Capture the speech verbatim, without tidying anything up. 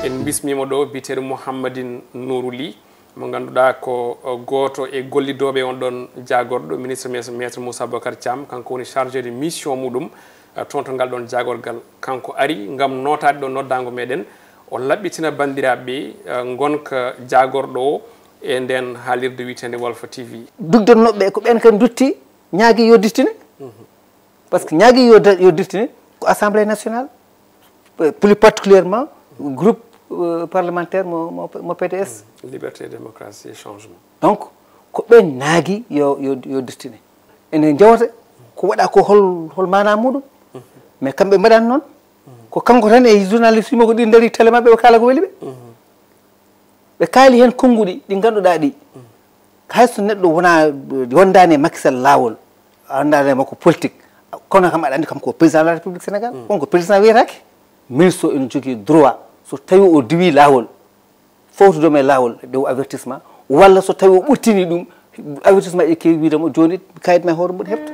En mbismiima ɗo biyeteeɗo Mouhamadine Nourou Ly, mo ngannduɗaa ko gooto e gollidooɓe on ɗon jaagorɗo, ministre mes- maître Moussa Bocar Thiam, kanko woni chargé de mission muɗum. Toon to ngal ɗon jaagorgal, kanko ari ngam nootaade ɗo noddaango meɗen, o laɓɓitina banndiraaɓe ɓe ngonka jaagorɗo o e nden haalirde wiyeteende Walfa T V. Dugdannooɓe ɓe ko ɓen kadi ndutti, ñaagi yo dittine. Parce que ñaagi yo da- yo dittine ko Assemblée nationale, euh, plus particulièrement groupe euh, parlementaire mo, mo, mo P D S. Liberté, démocratie et changement. Donc ko ɓen naagi yo, yo, yo dittine. Ene jewta ko waɗa ko hol, hol maana muɗum. Mais kamɓe mbaɗani noon. Ko kanko tan e journaliste yimɓe ko ɗi ndari télé maɓɓe ɓe kaala ko weli ɓe. Ɓe kaali heen konnguɗi ɗi ngannduɗaa ɗi. Hay so neɗɗo wona wondaani e Macky Sall laawol, a wondaani e makko politique, kono kam aɗa anndi kam ko président de la République Sénégal, on ko président wiyetaake. Ministre o ene jogii droit so tawi o diwi laawol, fawtude mo e laawol, ɓe o avertissement, walla so tawi o ɓurtini ɗum, avertissement e kewi wiide mo jooni kayit ma e hoore mum heɓta.